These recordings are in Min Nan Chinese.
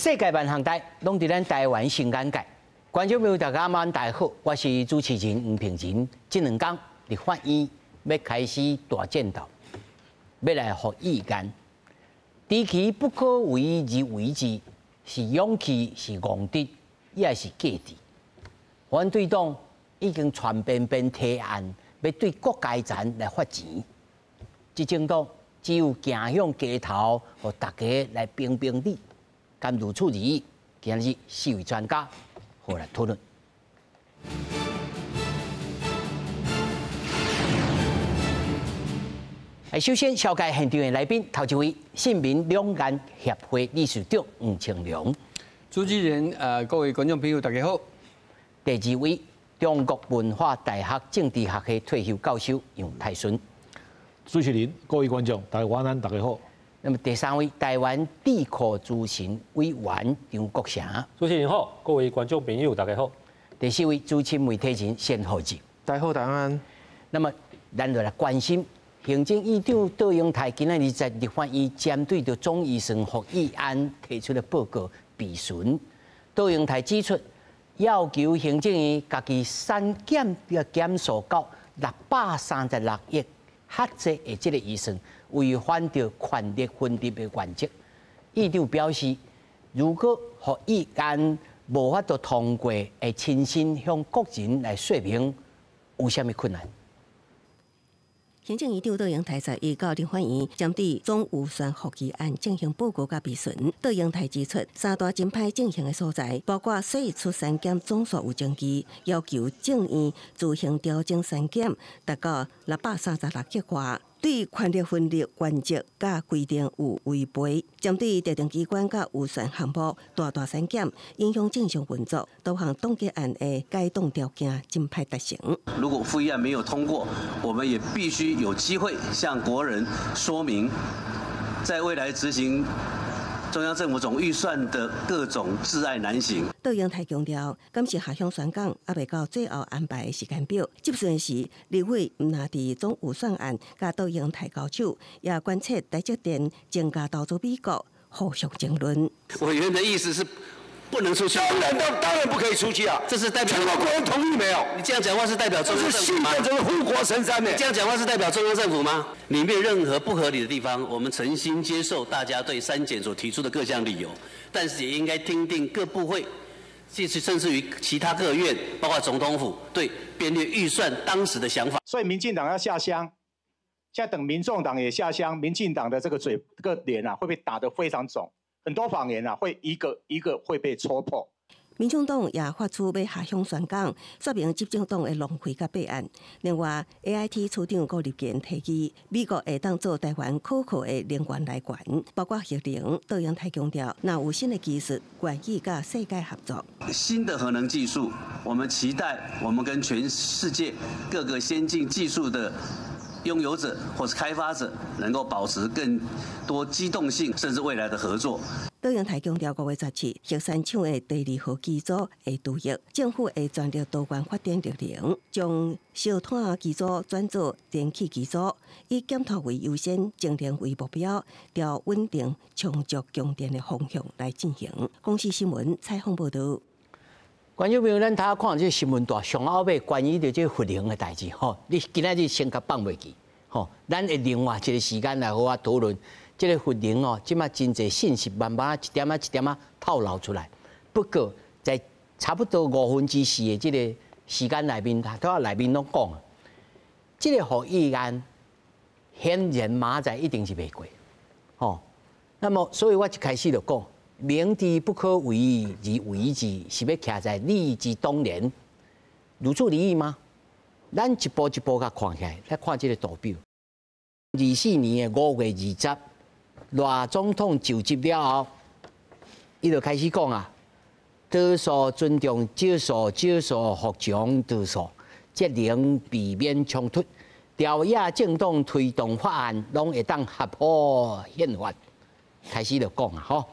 世界萬項代，攏佇咱台灣新眼界。觀眾朋友大家晚大好，我是主持人吳平仁。這兩工立法院欲開始大戰鬥，欲來復議案。知其不可為而為之，是勇氣，是戇直，抑是價值。反對黨已經傳邊邊提案，欲對各階層來發錢。執政黨只有行向街頭，予大家來評評理。敢如此而已。今日四位專家好來討論。首先，紹介現場的來賓，頭一位，信民兩岸協會理事長黃清龍。主持人，各位觀眾朋友，大家好。第二位，中國文化大學政治學系退休教授楊泰順。主持人，各位觀眾，大家晚安，大家好。那麼第三位，台灣智庫資深委員張國城。主持人好，各位觀眾朋友，大家好。第四位，資深媒體人謝浩志。大家好，大家安。那麼，咱就來關心行政院長卓榮泰今仔日在立法院針對著總預算復議案提出的報告備詢。卓榮泰指出，要求行政院家己刪減的減數到636億，較濟的這個預算，違反著權力分立的原則。院長表示，如果復議案無法度通過，會親身向國人來說明有啥物困難。行政院長卓榮泰11到立法院針對總預算復議案進行報告佮備詢。卓榮泰指出，三大真歹進行的所在，包括歲出刪減總數有爭議，要求政院自行調整刪減，達到636億外。對權力分立原則佮規定有違背，針對特定機關佮預算項目大大刪減，影響正常運作，多項凍結案的解凍條件真歹達成。如果復議案沒有通過，我們也必須有機會向國人說明，在未來執行中央政府總預算的各種窒礙難行。卓榮泰強調，敢是下鄉宣講，猶未到最後安排的時間表。接線時，立委毋但佇總預算案佮卓榮泰交手，也關切台積電增加投資美國，互相爭論。委員的意思是不能出去，當然當然不可以出去啊！這是代表全國國人同意沒有？你這樣講話是代表中央政府嗎？這是護國神山呢？你這樣講話是代表中央政府嗎？裡面任何不合理的地方，我們誠心接受大家對刪減所提出的各項理由，但是也應該聽聽各部會，甚至於其他各院，包括總統府對編列預算當時的想法。所以民進黨要下鄉，現在等民眾黨也下鄉，民進黨的這個嘴、這個臉啊，會被打得非常腫。很多謊言啊，會一個一個會被戳破。民眾黨也發出欲下鄉宣講，說明執政黨的浪費佮弊案。另外，AIT 處長郭立堅提議，美國會當做台灣可靠的能源來源，包括核能。卓榮泰強調，若有新的技術，願意佮世界合作。新的核能技術，我們期待我們跟全世界各個先進技術的擁有者或是開發者，能夠保持更多機動性，甚至未來的合作。卓榮泰強調，5月17，核三廠的第二號機組會除役，政府會全力多元發展綠能，將燒炭機組轉做電氣機組，以減碳為優先，節能為目標，朝穩定充足供電的方向來進行。公視新聞採訪報導。觀眾朋友，咱頭看這個新聞帶上後尾關於著這個核能的代誌吼，你今仔日先共放袂記吼，咱會另外一個時間來好好討論這個核能哦，這馬真濟信息慢慢一點仔一點仔透露出來。不過在差不多4/5的這個時間內面，頭仔內面攏講，這個復議案顯然明仔載一定是袂過，吼。那麼，所以我一開始就講，明知不可為而為之，是欲徛在利之當然，如此而已嗎？咱一步一步共看起來，來看這個圖表。24年的5月20，賴總統就職了後，伊就開始講啊，多數尊重少數，少數服從多數，節能避免衝突，朝野政黨推動法案，攏會當合乎憲法。開始就講啊，吼。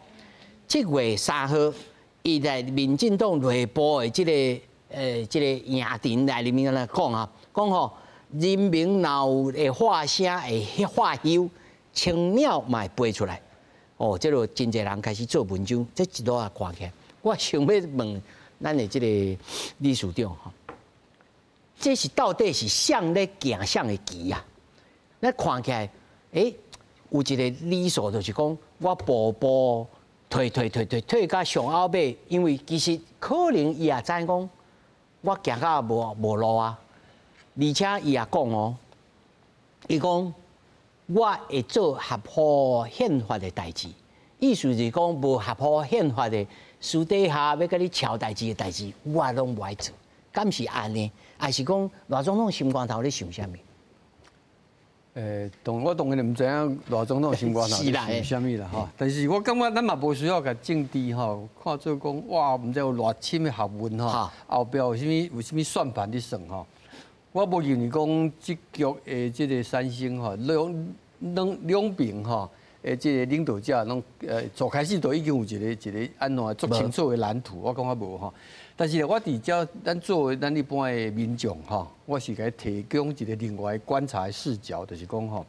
7月3號，伊在民進黨內部的這個營陣內面來講啊，講吼，人民若有會發聲會發憂，青鳥嘛會飛出來。哦，這個真濟人開始做文章，這一路也看起來，我想欲問咱的這個理事長吼，這是到底是誰咧行誰的棋啊？咱看起來，有一個理數就是講，我步步退退退退退到上後尾，因為其實可能伊也知講，我行到無路啊，而且伊也講哦，伊講我會做合乎憲法的代誌，意思是講無合乎憲法的私底下欲共你喬代誌的代誌，我攏無愛做，敢是按呢？還是講賴總統心肝頭咧想啥物？當我當然毋知影賴總統心肝頭想啥物啦吼，但是我感覺咱嘛無需要共政治吼看做講哇，毋知有偌深的學問吼，後壁有啥物算盤佇算吼。我無認為講這局的這個產生吼，兩邊吼的這個領導者攏早開始就已經有一個按怎足清楚的藍圖，我感覺無吼。但是我佇遮，咱作為咱一般的民眾吼，我是共提供一個另外觀察的視角，就是講吼，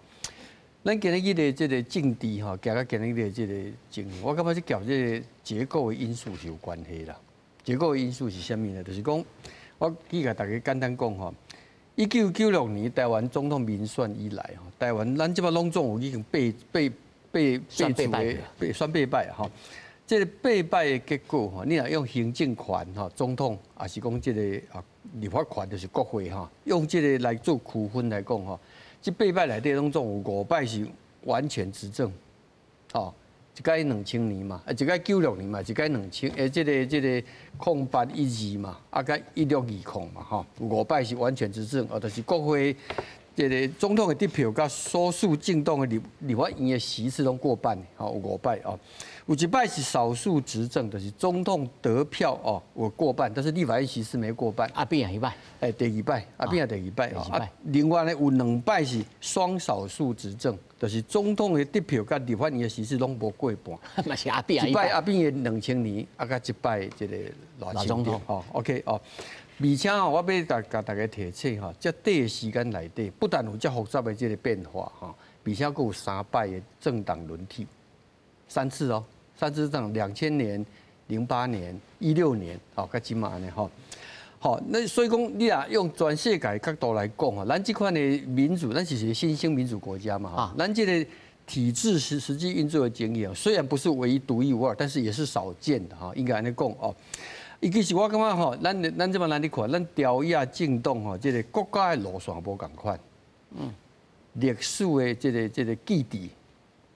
咱今日的這個政治吼，行到今日的這個情形，我感覺這佮這個結構的因素是有關係啦。結構的因素是啥物呢？就是講，我舉共大家簡單講吼，1996年台灣總統民選以來吼，台灣咱這擺攏總有已經八處的八選八擺吼。這個八擺的結果吼，你若用行政權吼，總統，抑是講這個啊立法權，就是國會吼，用這個來做區分來講吼，這八擺內底攏總有五擺是完全執政，吼，一擺2000年嘛，啊一擺96年嘛，一擺兩千，這個0812嘛，啊佮1620嘛，吼，有五擺是完全執政，哦，就是國會這個總統的得票佮少數政黨的立法院的席次攏過半，吼，有五擺哦。有一擺是少數執政，就是總統得票哦，有過半，但是立法院席次沒過半。阿扁彼擺，第二擺，阿扁第二擺啊。另外呢，有兩擺是雙少數執政，就是總統的得票佮立法院的席次攏無過半。嘛是阿扁一擺阿扁的2000年，啊，佮一擺這個賴總統。哦，OK 哦。而且吼，我欲共大家提醒吼，這短的時間內底，不但有這複雜的這個變化吼，而且閣有三擺的政黨輪替，三次哦。三次政2000年、08年、16年，吼，佮這馬按呢吼，好，那所以講，你若用全世界角度來講吼，咱這款的民主，咱是一個新興民主國家嘛，哈，咱這個體制實際運作的經驗，雖然不是唯一獨一無二，但是也是少見的哈，應該按呢講哦。伊其實我感覺吼，咱這擺咱咧看，咱朝野政黨吼，這個國家的路線無仝款，歷史的這個記憶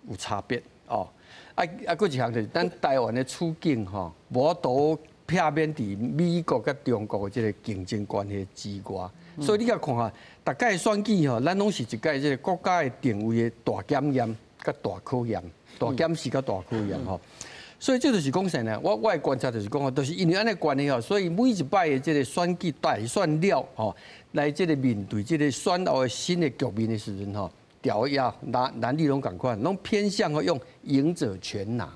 有差別哦。啊，閣一項就是咱台灣的處境吼，無法度避免佇美國佮中國的這個競爭關係之外，所以你共看下，逐屆選舉吼，咱攏是一屆這個國家的定位的大檢驗佮大考驗，大檢視佮大考驗吼。所以這就是講啥呢？我的觀察就是講，就是因為按呢關係吼，所以每一擺的這個選舉大選了吼，來這個面對這個選後的新的局面的時陣吼。朝野藍綠攏仝款，攏偏向用贏者全拿，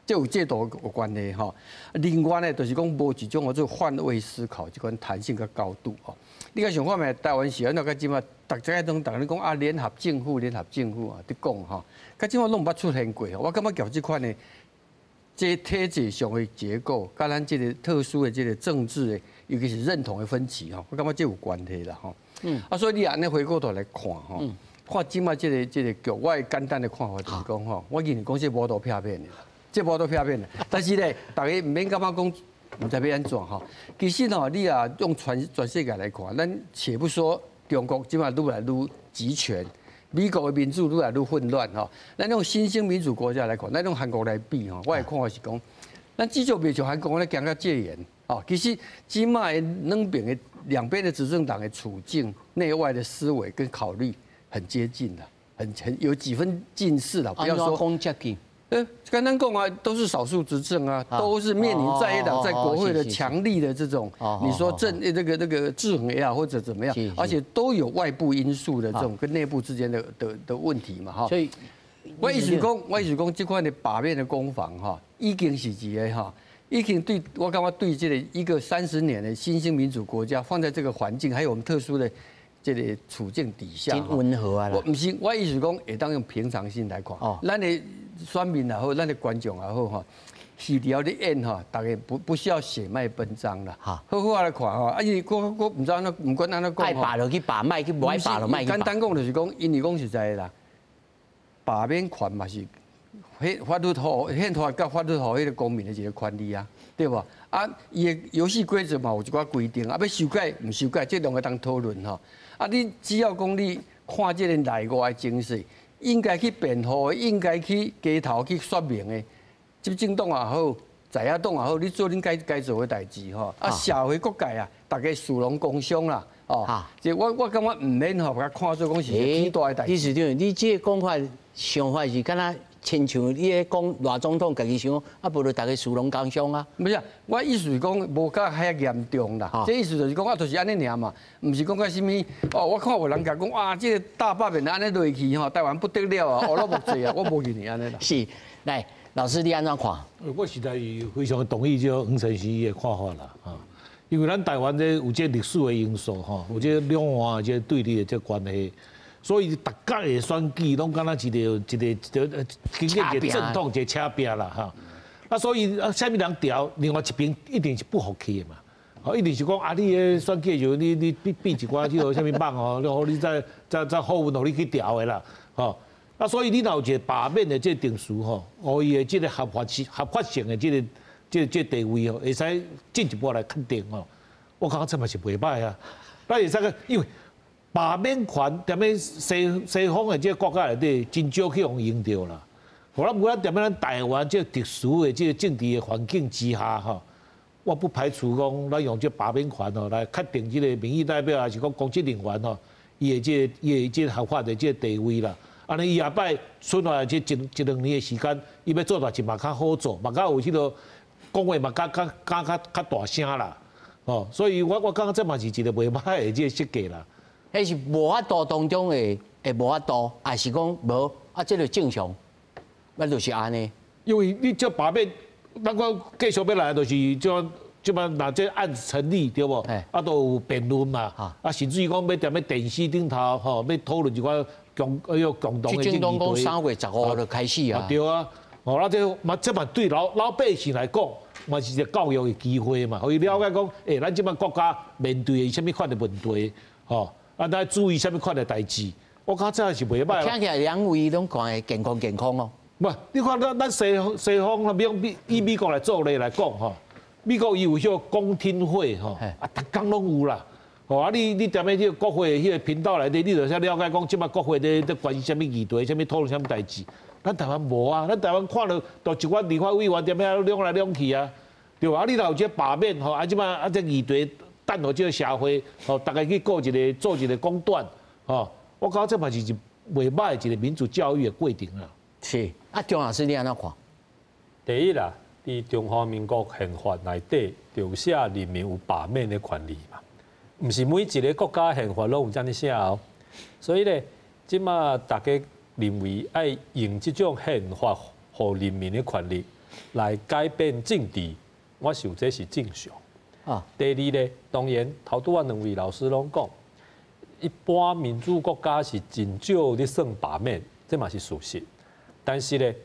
這有制度有關係吼。另外呢，就是講無一種叫做換位思考這款彈性佮高度哦。你共想看覓？台灣是按怎到這馬，逐個攏逐个講啊，聯合政府，聯合政府啊，佇講吼，到這馬攏毋捌出現過。我感覺佮這款的這體制上的結構，佮咱這個特殊的這個政治的，尤其是認同的分歧吼，我感覺這有關係啦吼。啊，所以你按呢回過頭來看吼。看這馬這個局，我的簡單的看法就是講吼，我認為講這無法度避免的，這無法度避免的。但是咧，大家毋免感覺講毋知欲按怎吼。其實吼，你若用全世界來看，咱且不說中國這馬愈來愈集權，美國的民主愈來愈混亂吼。咱用新興民主國家來看，咱用韓國來比吼，我的看法是講，咱至少袂像韓國咧行較這嚴哦。其實這馬的兩邊的執政黨的處境、內外的思維跟考慮很接近的，很有幾分近似的，不要說。簡單講啊，都是少數執政啊，都是面臨在野黨在國會的強力的這種，你說政這個制衡也好，或者怎麼樣，而且都有外部因素的這種跟內部之間的問題嘛，哈。所以，我意思講，這款的罷免的攻防哈，已經是一個哈，已經對我感覺對這個一個30年的新興民主國家放在這個環境，還有我們特殊的這個處境底下，溫和啊。我毋是，我意思講，會當用平常心來看。哦，咱的選民也好，咱的觀眾也好吼，戲佇咧演吼，逐家不需要血脈奔張啦。好好來看吼，啊，因為我毋知按怎，毋管按怎講。愛罷就去罷，莫去無愛罷就莫去。簡單講就是講，因為講實在的啦，罷免權嘛是法律予憲法佮法律予彼个公民的一个權利啊，對無？啊，伊的遊戲規則嘛有一寡規定，啊，欲修改毋修改，這攏會當討論吼。啊，你只要講你看這個內外情勢，應該去辯護的，應該去街頭去說明的，執政黨也好，在野黨也好，你做恁該做的代誌吼。啊，社會各界啊，逐家士農工商啦，哦，這我感覺毋免吼，共看做講是天大的代誌。李市長，你這个講法想法是敢若親像你咧講賴總統家己想，啊，無就逐家士農工商啊。毋是啊，我意思是講無佮遐嚴重啦。這意思就是講啊，就是按呢爾嘛，毋是講個啥物哦。我看有人共講啊，這個大罷免按呢落去吼，台灣不得了啊，烏魯木齊啊，我無認為按呢啦。是，來，老師你按怎看？我實在是非常同意這個黃先生的看法啦，哈，因為咱台灣這有這歷史的因素吼，有這兩岸這對立的這關係。所以逐屆的選舉攏敢若一個一個一個經過一個陣痛，一個車拚啦吼。啊，所以啊，啥物人調，另外一邊一定是不服氣的嘛。哦，一定是講啊，你的選舉時你變變一寡這个啥物網哦，然後你再好運予你去調的啦，吼。啊，所以你若有一個罷免的這個程序吼，予伊的這個合法性的這個地位吼，會使進一步來確定吼。我感覺這嘛是袂䆀啊。咱會使個，因為罷免權踮咧西方的這個國家內底，真少去予用著啦。予咱無咱踮咧咱台灣這個特殊的這個政治的環境之下吼，我不排除講咱用這罷免權吼來確定這個民意代表，還是講公職人員吼，伊的這個合法的這個地位啦。按呢伊下擺剩落來這一兩年的時間，伊欲做代誌嘛較好做，嘛較有彼個講話嘛較大聲啦。哦，所以我感覺這嘛是一個袂䆀的這個設計啦。彼是無法度當中的會無法度，抑是講無啊？這個正常，咱就是按呢。因為你這罷免，咱講繼續欲來就是這這擺若這案成立對無？啊，都有辯論嘛。啊，甚至於講欲踮咧電視頂頭吼，欲討論一寡共哎喲共同的這議題。3月15就開始啊。對啊，哦，啊這嘛這嘛對老百姓來講，嘛是一個教育的機會嘛，予伊了解講，欸，咱這擺國家面對的啥物款的問題，吼。啊，咱注意啥物款的代誌？我感覺這是袂䆀。聽起來兩位攏講會健康健康哦。無，你看咱西方啊，比以美國來做例來講吼，美國伊有彼個公聽會吼，啊，逐工攏有啦。吼啊，你踮咧這個國會彼個頻道內底，你就會使了解講，這擺國會咧關心啥物議題，啥物討論啥物代誌。咱台灣無啊，咱台灣看著就一寡立法委員踮遐攏來攏去啊，對吧？啊，你若有這罷免吼，啊，這擺啊這議題。等予這個社會吼，逐家去過一個做一個公斷吼，我感覺這嘛是一袂䆀一個民主教育的過程啦。是啊，張老師你按怎看？第一啦，佇中華民國憲法內底，就寫人民有罷免的權利嘛，毋是每一个國家憲法攏有按呢寫哦。所以咧，這馬逐家認為愛用這種憲法予人民的權利來改變政治，我想這是正常。啊，第二咧，當然頭拄仔兩位老師攏講，一般民主國家是真少咧算罷免，這嘛是事實。但是咧，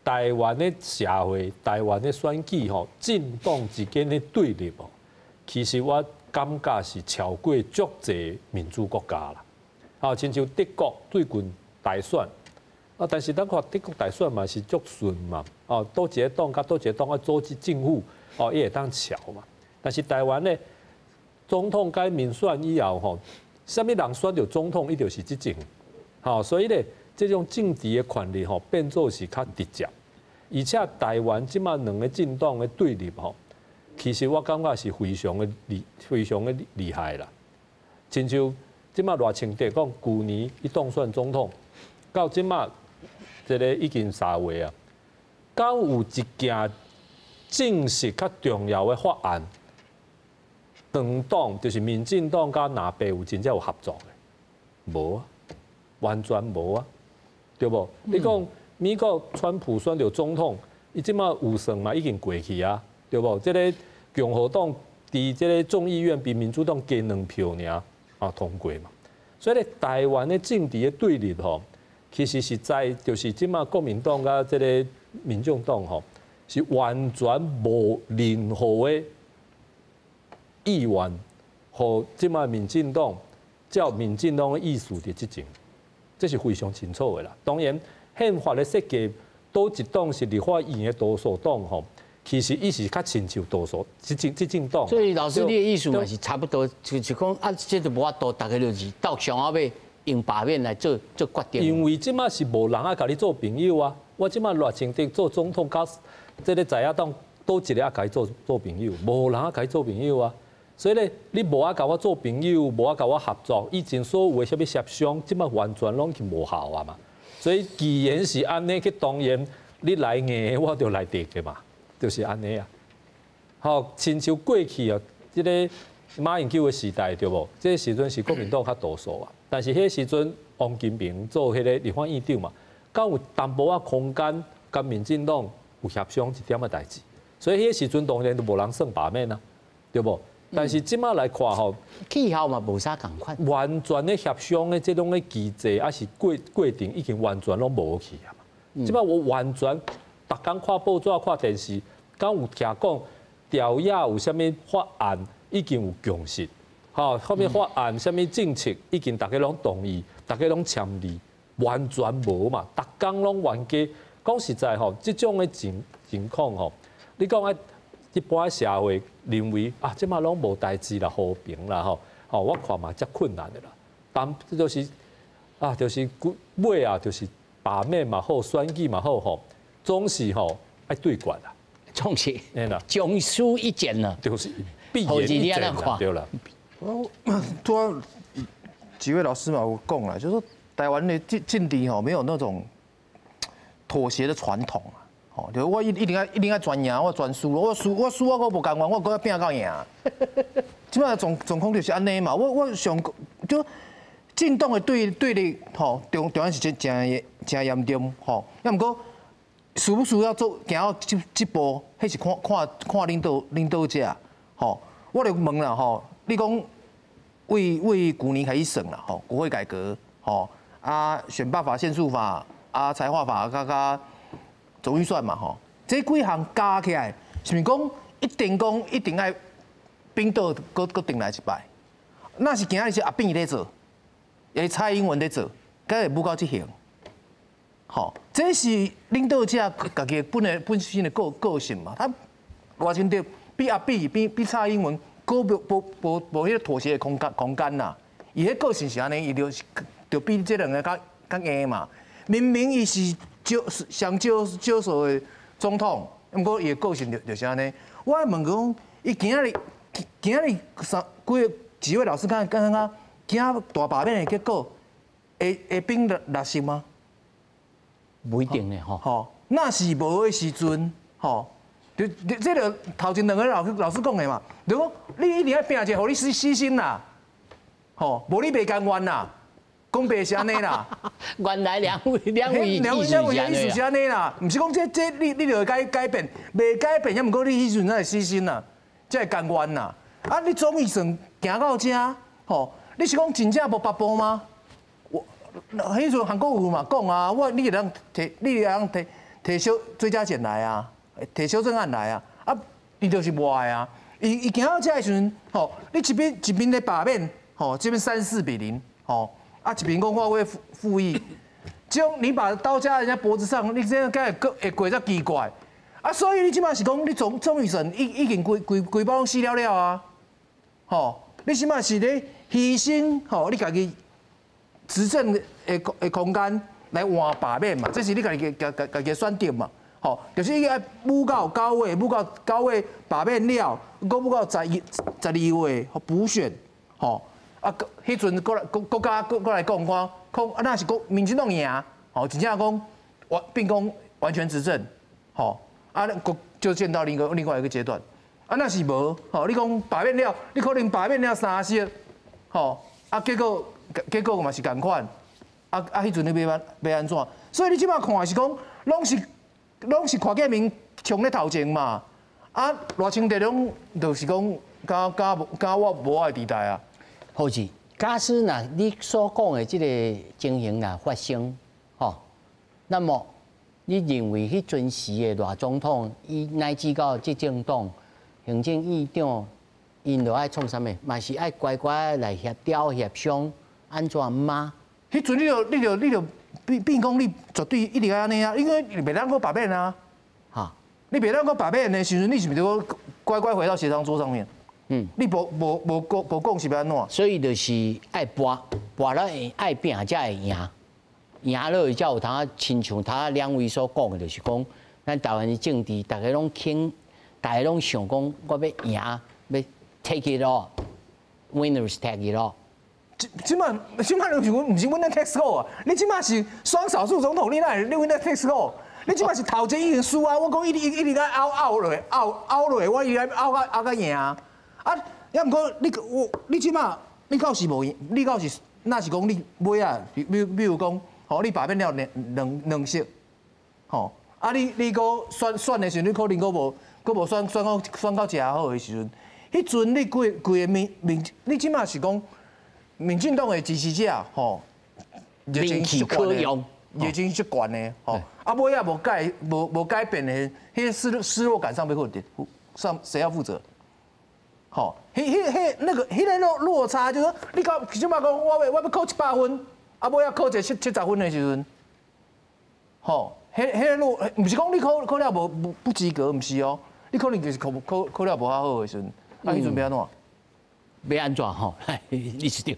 台灣的社會、台灣的選舉吼，政黨之間的對立哦，其實我感覺是超過足濟民主國家啦。啊，親像德國最近大選，啊，但是咱看德國大選嘛是足順嘛，哦，佗一個黨佮佗一個黨愛組織政府，哦，伊會當喬嘛。但是台灣咧，總統改民選以後吼，啥物人選著總統，伊就是執政，吼，所以咧，這種政治的權力吼，變做是較直接，而且台灣這馬兩个政黨的對立吼，其實我感覺是非常的厲害啦。親像這馬賴清德講，舊年伊當選總統，到這馬這个已經3月啊，敢有一件正式較重要的法案？兩黨就是民進黨佮藍白有真正有合作的，無啊，完全無啊，對無？你講美國川普選著總統，伊這馬預算嘛已經過去啊，對無？這个共和黨佇這个眾議院比民主黨加兩票爾啊通過嘛，所以咧台灣的政治的對立吼，其實實在就是這馬國民黨佮這个民眾黨吼，是完全無任何的意願，予這馬民進黨照民進黨的意思佇執政，這是非常清楚的啦。當然，憲法的設計，佗一黨是立法院的多數黨吼，其實伊是較親像多數執政黨。所以老師你的意思嘛是差不多，就是講啊，這就無法度，大家就是到上後尾用罷免來做做決定。因為這馬是無人愛共你做朋友啊！我這馬賴清德做總統，佮這个在野黨佗一个愛共伊做做朋友，無人愛共伊做朋友啊！所以咧，你無愛共我做朋友，無愛共我合作，以前所有的啥物協商，這馬完全攏是無效啊嘛！所以既然是按呢，去當然你來硬的，我就來直的嘛，就是按呢啊。好，親像過去啊，這个馬英九的時代對無？這个時陣是國民黨較多數啊，但是彼个時陣王金平做彼个立法院長嘛，敢有淡薄仔空間佮民進黨有協商一點仔代誌，所以彼个時陣當然就無人算罷免啊，對無？但是這馬來看吼，氣候嘛無啥仝款，完全的協商的這種的機制，抑是過程已經完全攏無去啊嘛。這馬我完全逐工看報紙、看電視，敢有聽講朝野有啥物法案已經有共識，吼，啥物法案、啥物政策已經大家攏同意，大家攏簽字，完全無嘛。逐工攏冤家。講實在吼，這種的情況吼，你講愛一般社會認為啊，這馬攏無代誌啦，和平啦，吼，吼，我看嘛遮困難的啦。但這就是啊，就是尾啊，就是罷免嘛好，選舉嘛好，吼，總是吼愛對決啦，總是，終須一戰啦，就是必然一戰啦，對啦。我拄仔幾位老師嘛有講啦，就是說台灣的政治吼沒有那種妥協的傳統啊。哦，就我一定愛全贏，我全輸，我輸我輸我閣無甘願，我閣愛拼到贏。這擺狀況就是按呢嘛。我上就政黨的對立吼，中間是真真嚴重吼。抑毋過需不需要做行到這步，彼是看看領導者吼。我就問啦吼，你講為舊年開始算啦吼，國會改革吼，啊選罷法、憲訴法、啊財劃法，佮總預算嘛吼，這幾項加起來，是毋是講一定講一定愛反倒閣閣轉來一擺？若是今仔日是阿扁咧做，抑是蔡英文咧做，敢會舞到這型？吼，這是領導者家己本身的個性嘛。他賴清德比阿扁、比蔡英文，閣無彼个妥協的空間啦。伊彼個性是按呢，伊就是就比這兩个較硬嘛。明明伊是少上少少數的總統，毋過伊的個性就是按呢。我問講，伊今仔日三幾个幾位老師敢驚大罷免的結果會變落實嗎？無一定的吼。吼，若是無的時陣，吼，就這个頭前兩个老師講的嘛，就講你一定愛拼一下，予你死心啦，吼，無你袂甘願啦。講白是按呢啦，原來兩位兩位意思是按呢啦，毋是講這你就會改變，袂改變，抑毋過你彼陣才會死心啦，才會甘願啦。啊，你總預算行到遮，吼，你是講真正無別步嗎？我彼陣韓國瑜嘛講啊，我你會當提，你會當提修追加減來啊，提修正案來啊，啊，伊就是無愛啊。伊行到遮的時陣，吼，你一邊咧罷免，吼，這邊3、4比0，吼。啊，一邊講我會復議，這種你把刀架人家脖子上，你這樣敢會過會遮奇怪？啊，所以你這擺是講你總預算已經規包攏死了了啊，吼！你這擺是咧犧牲吼，你家己執政的空間來換罷免嘛，這是你家己的選擇嘛，吼，就是伊愛舞到9月，舞到九月罷免了，閣舞到11、12月補選，吼。啊，彼陣閣來國家閣來講講，講啊，若是國民進黨贏，吼，真正講完變講完全執政，吼，啊，國就見到另外一個階段。啊，若是無，吼，你講罷免了，你可能罷免了三席，吼，啊，結果嘛是仝款，啊啊，彼陣你欲按怎？所以你這擺看是講，攏是柯建銘衝咧頭前嘛，啊，賴清德攏就是講，敢我無愛佇台啊。好是，假使若你所講的這个情形若發生，吼。那麼你認為彼陣時的賴總統，伊乃至到執政黨行政院長，𪜶著愛創啥物？嘛是愛乖乖來協調協商，按怎嗎？彼陣你就變變講你絕對一定愛按呢啊，因為你袂當閣罷免啊。你袂當閣罷免的時陣，你是毋是閣乖乖回到協商桌上面？你無講是欲按怎？所以就是愛搏搏了愛拼才會贏，贏落去才有通親像頭兩位所講的，就是講咱台灣的政治，逐家攏傾，逐家攏想講我欲贏，欲 take it all，winners take it all。這擺就是毋是 winner takes all 啊！你這擺是雙少數總統，你哪會你 winner takes all？你這擺是頭前已經輸啊！我講一直一直愛拗拗落，拗拗落，我一直拗甲拗甲贏啊！啊，抑毋過你我你這擺你到時無贏，你到時若是講你尾仔，比如講，吼，你罷免了兩兩席，吼，啊你閣選的時陣，你可能閣無選到誠好的時陣，彼陣你規規个民民，你這擺是講民進黨的支持者，吼，熱情民氣可用，熱情足懸的，吼，啊尾仔無改變的，彼個失落感上欲負責，上誰要負責？吼，彼彼彼那個彼個落差，就是說你到這擺講我欲考100分，啊尾仔考一個七十分的時陣，吼，彼個落，毋是講你考了無不及格，毋是哦，你可能就是考了無較好的時陣，啊，彼陣欲按怎？欲按怎吼？你是對。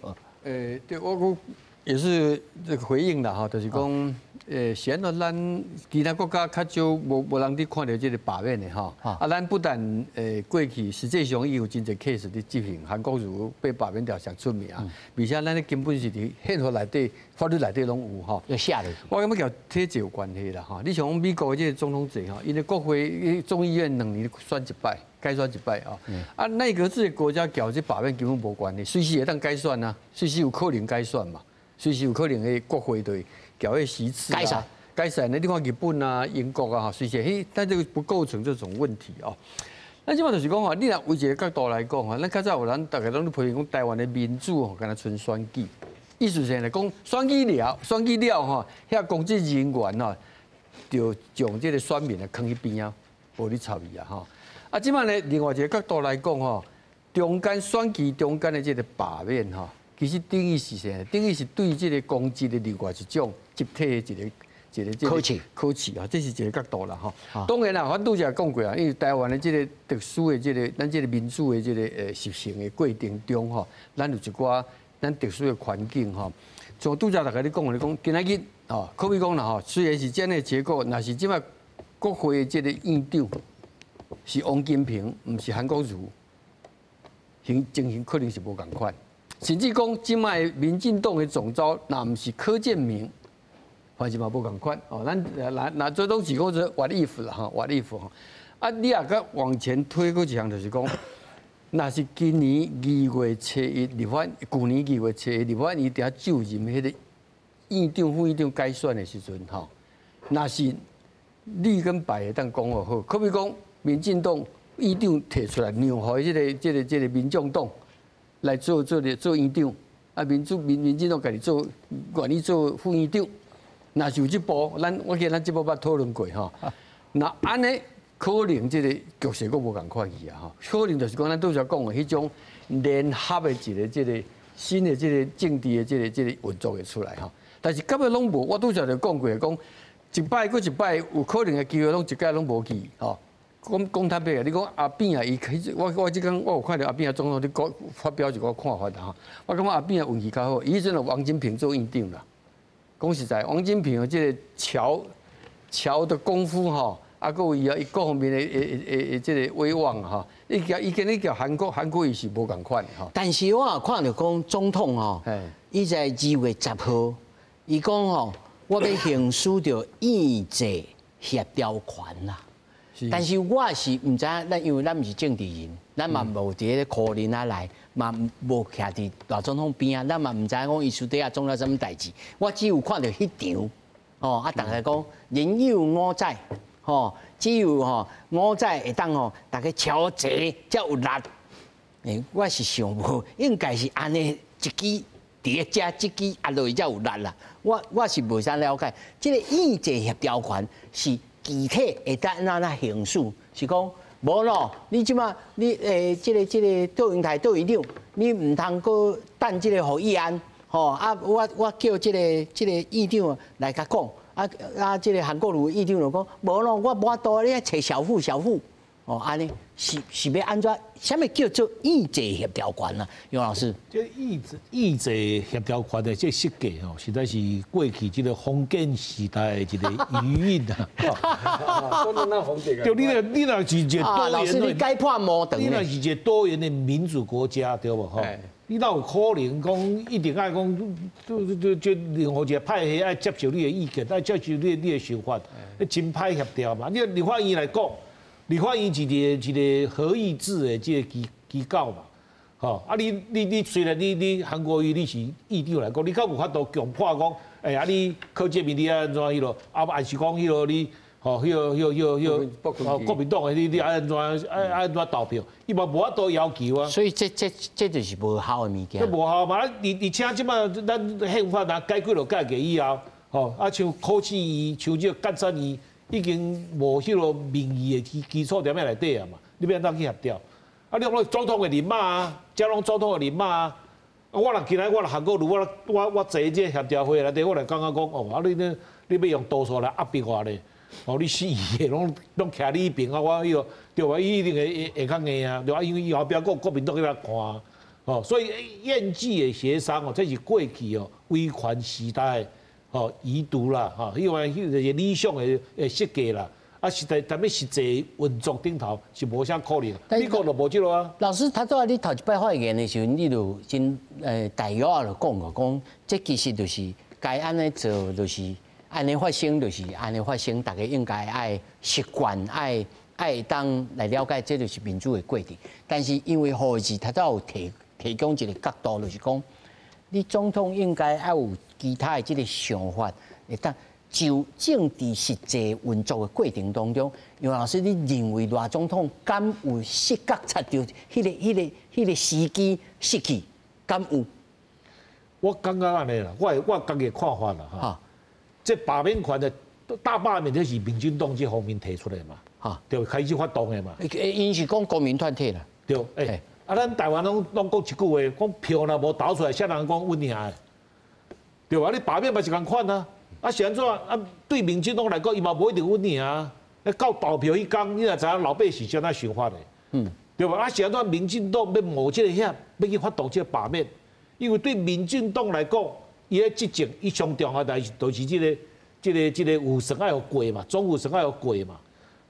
對，我講也是這個回應啦，吼，就是講，顯然咱其他國家較少無人佇看著這個罷免的吼。啊，咱不但過去實際上伊有真濟 case 佇執行，韓國瑜被罷免掉上出名，而且咱根本是佇憲法內底、法律內底攏有吼。有寫落去。我感覺佮體制有關係啦，吼。你像講美國這個總統制吼，𪜶的國會眾議院2年選一擺，改選一擺啊。啊，內閣制的國家佮這罷免根本無關係，隨時會當改選啊，隨時有可能改選嘛，隨時有可能的國會對調彼席次改選。改選呢？你看日本啊、英國啊，隨時彼，但這個不構成這種問題哦。咱這擺就是講吼，你若為一個角度來講吼，咱較早有人逐家攏咧批評講台灣的民主吼，敢若賰選舉，意思是來講選舉了吼，遐公職人員吼，就將這個選民啊囥彼邊仔，無咧插伊啊吼。啊，這擺呢，另外一個角度來講吼，中間選舉中間的這個罷免吼，其實等於是啥？等於是對這個公職的另外一種集體的一個這個考試考試啊，這是一個角度啦吼。當然啦，我拄才講過啊，因為台灣的這個特殊的這個咱這個民主的這個實行的過程中吼，咱有一寡咱特殊的環境吼。像拄才逐家咧講，你講今仔日吼，可比講啦吼，雖然是這樣的結果，若是這擺國會的這個院長是王金平，毋是韓國瑜，情形可能是無仝款。甚至講這擺民進黨的總召，若毋是柯建銘，反正嘛無仝款。哦，咱那這攏是講做 what if 啦吼，what if 吼。啊，你若閣往前推閣一項，就是講，若是今年2月7日立法，舊年2月7日立法院佇遐就任彼個院長、副院長改選的時陣吼，若是綠跟白會當講好，可比講民進黨院長提出來，讓予這個民眾黨來做院長，啊民進黨家己做願意做副院長，若是有這步，我記得咱這步捌討論過吼。若按呢可能這個局勢閣無仝款去啊吼，可能就是講咱拄才講的彼種聯合的一個這個新的這個政治的這個運作會出來吼。但是到尾攏無，我拄才就講過，講一擺閣一擺有可能的機會，攏一擺攏無去吼。講講坦白啊，你講阿扁啊，伊我這工我有看著阿扁總統咧講發表一個看法啦吼。我感覺阿扁運氣較好，伊彼陣有王金平做院長啦。講實在，王金平的這個橋的功夫吼，啊，閣有伊啊，伊各方面的這個威望吼，伊今日共韓國瑜是無仝款的吼。但是我也看著講總統吼，伊在2月10號，伊講吼，我欲行使著院際協調權啦。但是我是毋知影，咱因為咱毋是政治人，咱嘛無佇咧柯林仔內，嘛無徛佇賴總統邊仔，咱嘛毋知影講伊私底下創了啥物代誌。我只有看著彼場，吼啊，逐家講人有我在，吼，只有吼我在會當吼，逐家喬齊才有力。欸，我是想無，應該是按呢一支佇咧遮這支壓落去才有力啦。我是無啥了解，這個議制協調權是具體會當按怎行使？是講無咯？你這馬你這個卓榮泰卓院長，你毋通閣等這個予議案吼啊！我叫這個院長來共講啊啊！這個韓國瑜院長就講無咯，我無法度，你愛揣小傅小傅哦，按呢是欲按怎？啥物叫做議制協調權啊？楊老師，這議制協調權的這設計吼，實在是過去這個封建時代的一個餘韻啊。對，你若是一個多元，老師你解破魔你若是一個多元的民主國家，對無吼？你哪有可能講一定愛講，就任何一個派系愛接受你的意見，愛接受你的想法，你真歹協調嘛。你立法院來講，立法院是一個合議制的這個機構嘛，吼啊你雖然你韓國瑜你是議長來講，你敢有法度強迫講，欸啊你柯建銘你按怎彼落，啊還是講彼落你，吼彼個國民黨的你愛按怎愛按怎投票，伊嘛無法度要求啊。所以這就是無效的物件。這無效嘛？而且這擺咱憲法若改幾落改革以後，吼啊像考試院、像這個監察院，已經無彼個民意的基礎佇遐內底啊嘛，你欲按怎去協調？啊，你講總統的人馬啊，這攏總統的人馬啊。我若今仔我若韓國瑜，我坐這協調會內底，我來感覺講哦，啊你欲用多數來壓迫我咧？哦，你死的攏徛你彼邊啊！我彼個對吧？伊一定會較硬啊，對吧？因為伊後壁閣有國民黨佇遐看，哦，所以厭制的協商哦，這是過去哦威權時代哦遺毒啦，吼，彼個彼個理想的設計啦，啊，實在踮咧實際運作頂頭是無啥可能。美國就無這個啊。老師，頭拄仔你頭一擺發言的時陣，你就真大約就講過，講這其實就是該按呢做，就是按呢發生，就是按呢發生，大家應該愛習慣，愛當來了解，這就是民主的過程。但是因為何時頭拄有提供一個角度，就是講你總統應該愛有其他的這個想法，會當就政治實際運作的過程當中，楊老師，你認為賴總統敢有失覺察著彼個時機失去，敢有？我感覺按呢啦，我家己的看法啦哈。這罷免權的大罷免，這是民進黨這方面提出來嘛，對，開始發動的嘛。𪜶是講公民團體啦。對，欸，啊，咱台灣攏講一句話，講票若無投出來，啥人講阮贏的？對吧？你罷免嘛是仝款啊。啊是按怎啊？對民進黨來講，伊嘛無一定阮贏啊。到投票彼工，你若知影老百姓是按怎想法的？對吧？啊是按怎民進黨欲冒這個險，欲去發動這個罷免？因為對民進黨來講，伊咧執政，伊上重要代誌就是這個預算愛予過嘛，總預算愛予過嘛。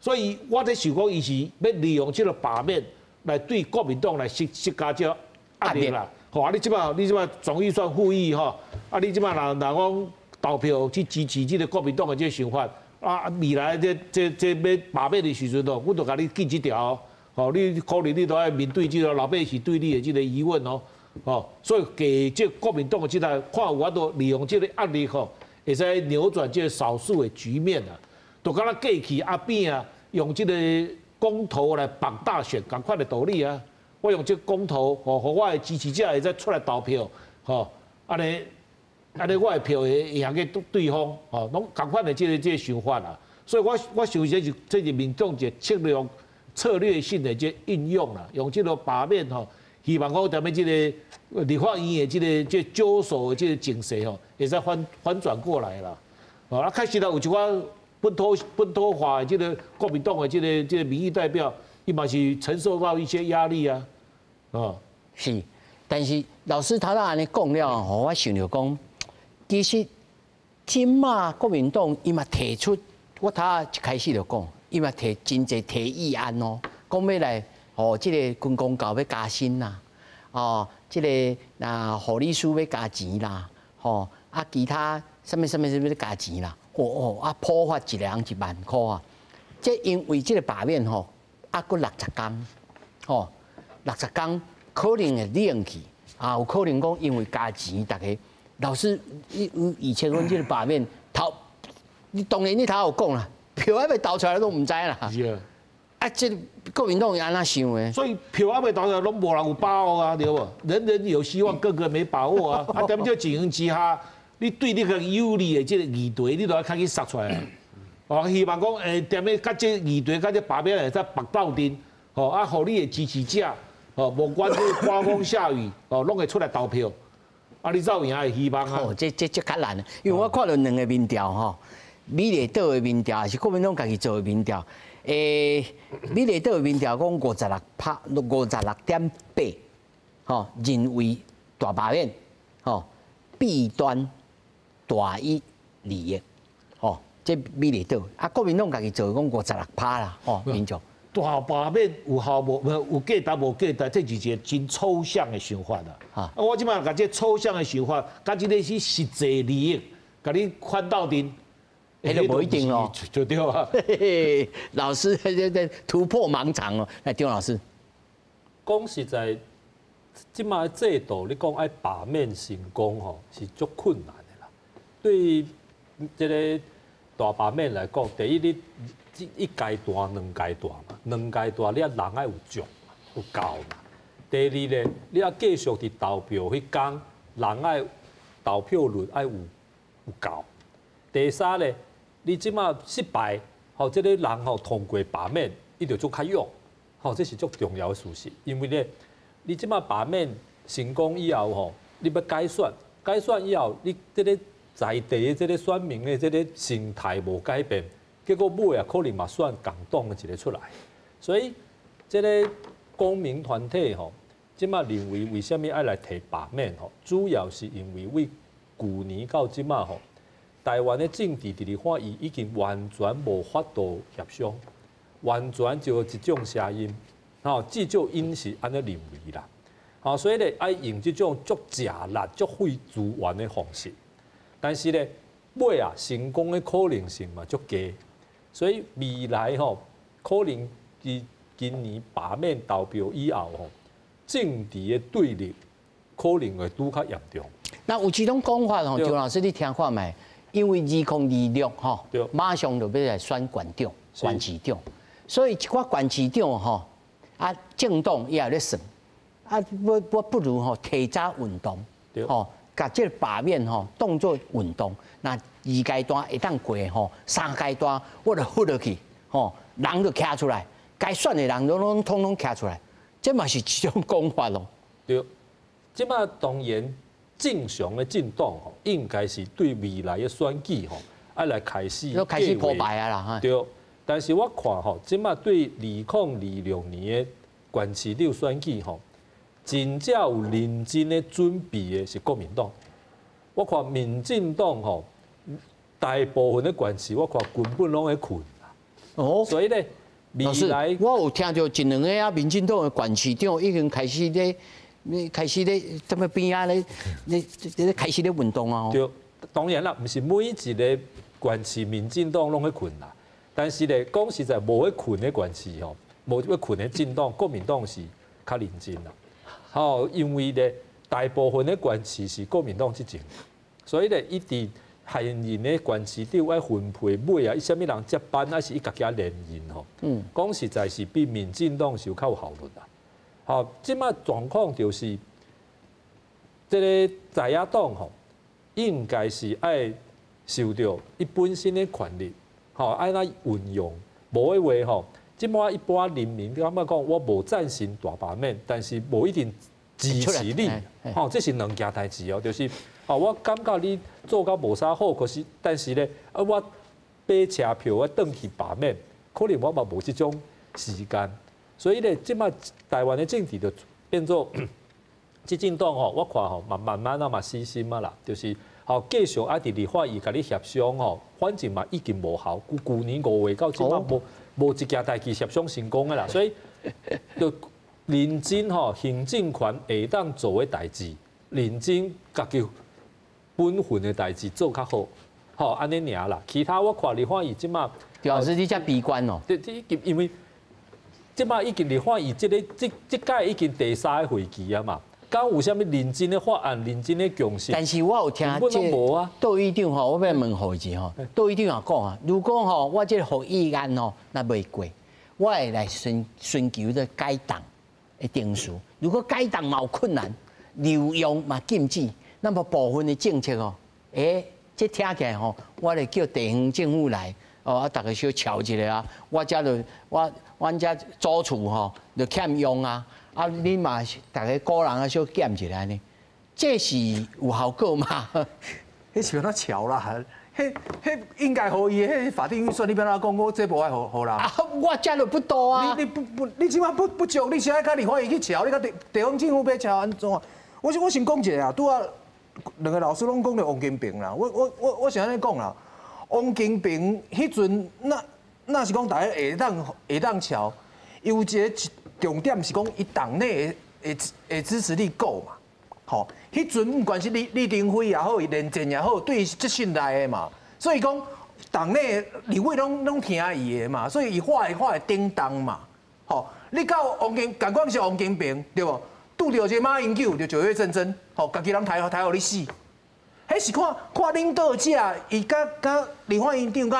所以我咧想講，伊是欲利用這個罷免來對國民黨來施加這壓力啦。吼啊！你這擺總預算附議吼，啊你這擺若講投票去支持這個國民黨的這個想法，啊未來這欲罷免的時陣哦，阮就共你禁這條，吼你可能你都愛面對這個老百姓對你的這個疑問哦，吼，所以給這國民黨的這個看有法度利用這個壓力吼，會使扭轉這個少數的局面啊，就敢若過去阿扁啊，用這個公投來綁大選，仝款的道理啊。我用這個公投，吼，予我的支持者會使出來投票，吼，按呢，我的票會贏過對方，吼，攏仝款的這個想法啦。所以我想這是民眾一個策略性的這應用啦，用這個罷免吼，希望講踮咧這個立法院的這個少數的這個情勢吼，會使反轉過來啦。哦，啊，確實啦，有一寡本土化的這個國民黨的這個民意代表，伊嘛是承受到一些壓力啊，哦，是，但是老師頭拄按呢講了吼，我想著講，其實這馬國民黨伊嘛提出，我頭一開始就講，伊嘛提真濟提議案哦，講欲來吼，這個軍公教欲加薪啦，哦，這個啊護理師欲加錢啦，吼啊其他啥物啥物啥物欲加錢啦，哦哦啊普發一个人1萬箍啊，這因為這個罷免吼，啊閣60工，吼60工可能會冷去，啊有可能講因為加錢，逐家老師，你有以前阮這個罷免投，你當然你頭有講啦，票還未投出來都毋知啦。是啊，啊，這國民黨會按怎想的？所以票還未投出來，攏無人有把握啊，對無？人人有希望，個個沒把握啊。啊，踮這情形之下，你對你個有利的這個議題，你都愛較緊殺出來啊。哦，希望講，踮咧佮這議題、佮這罷免會使縛鬥陣，吼啊，予你的支持者，吼，無管這刮風下雨，哦，攏會出來投票。啊，你才有贏的希望啊。哦，這較難，因為我看到兩個民調吼，美麗島的民調，抑是國民黨家己做的民調。美麗島的民調講56趴，56.8，吼，認為大罷免，吼，弊端大於利益，吼，這美麗島啊，國民黨家己做講56趴啦，吼，民眾。大罷免有效無？有價值無價值？這是一個真抽象的想法啦。啊，我這擺共這抽象的想法，佮這個是實際利益，共你反鬥陣。彼就無一定哦，就對啊。老師這突破盲腸哦，來，張老師，講實在，這擺制度你講愛罷免成功吼，是足困難的啦。對這個大罷免來講，第一你一階段、兩階段嘛，兩階段你啊人愛有足嘛，有夠嘛。第二咧，你啊繼續佇投票彼工，人愛投票率愛有夠。第三咧，你這擺失敗，吼，這個人吼通過罷免，伊就足較勇，吼，這是足重要的事實。因為咧，你這擺罷免成功以後吼，你欲改選，改選以後，你這個在地的這個選民的這個心態無改變，結果尾啊可能嘛選共黨的一個出來。所以這個公民團體吼，這擺認為為啥物愛來提罷免吼，主要是因為為舊年到這擺吼。台灣的政治佇立法院已經完全無法度協商，完全就一種聲音，吼，至少𪜶是按呢認為啦，吼，所以咧愛用這種足食力、足費資源的方式，但是咧尾啊成功的可能性嘛足低，所以未來吼可能佇今年罷免投票以後吼，政治的對立可能會拄較嚴重。那有這種講法吼，張老師你聽看覓？因為2026吼，馬上就欲來選縣長、縣市長，所以一寡縣市長吼，啊政黨伊也咧算，啊我不如吼提早運動，吼，共這個罷免吼當做運動，若二階段會當過吼，三階段我就付落去，吼，人就徛出來，該選的人攏攏統統徛出來，這嘛是一種講法咯。對，這擺當然。正常的政黨吼，應該是對未來的選舉吼，愛來開始開始鋪排啊啦。對，但是我看吼，這擺對2026年的縣市長選舉吼，真正有認真的準備的是國民黨。我看民進黨吼，大部分的縣市我看根本攏咧睏啦。哦，所以咧，未來我有聽著一兩個啊，民進黨的縣市長已經開始咧。你開始咧，踮咧邊仔咧，咧開始咧運動啊！對，當然啦，毋是每一個縣市民進黨攏咧睏啦，但是咧講實在，無咧睏的縣市吼，無咧睏的政黨，國民黨是較認真啦。吼，因為咧大部分的縣市是國民黨執政，所以咧伊佇現任的縣市長愛分配尾啊，伊啥物人接班，抑是伊家己連任吼。講實在是比民進黨是有較有效率啦。好，這擺狀況就是，這個在野黨吼，應該是愛受著伊本身的權力，吼愛怎運用，無的話吼，這擺一般人民感覺講我無贊成大罷免，但是無一定支持你，吼，這是兩件代誌哦，就是哦，我感覺你做甲無啥好，可是但是咧，啊我買車票我轉去罷免，可能我嘛無這種時間。所以咧，這擺台灣的政治就變做執政黨吼，我看吼嘛慢慢啊嘛死心啊啦，就是吼繼續愛佇立法院共你協商吼，反正嘛已經無效，舊年5月到這擺無一件代誌協商成功的啦，所以就認真吼行政權會當做的代誌，認真家己本分的代誌做較好，吼按呢爾啦。其他我看立法院這擺，老師你遮悲觀哦。對，因為。這擺已經立法院這個這這屆已經第三個會期啊嘛，敢有啥物認真的法案、認真的共識？但是我有聽這杜議長吼，我欲問予伊一下吼，杜議長也講啊，如果吼我這個予議案吼，若袂過，我會來尋求這改動的程序。如果改動嘛有困難，留用嘛禁止，那麼部分的政策哦，這聽起來吼，我來叫地方政府來，哦，啊，逐家小喬一下啊，我遮就我阮遮祖厝吼就欠用啊，啊，你嘛逐家個人啊小減一下呢，這是有效果嗎？彼是欲按怎喬啦？彼應該予伊的彼法定預算，你欲按怎講？我這無愛予人。啊，我遮就不多啊。你不不，你這馬不足，你是愛佮立法院去喬？你佮地方政府欲喬按怎？我先講一下啊，拄仔兩个老師攏講著王金平啦。我是按呢講啦，王金平彼陣若是講大家會當喬，伊有一个重點是講伊黨內的支持率夠嘛。吼，彼陣不管是李登輝也好，伊連戰也好，對伊是足信賴的嘛。所以講，黨內立委攏聽伊的嘛，所以伊話會頂動嘛。吼，你到王金，仝款是王金平，對無？拄著這個馬英九就九月戰爭，吼，家己人刣予你死。彼是看看領導者伊佮立法院長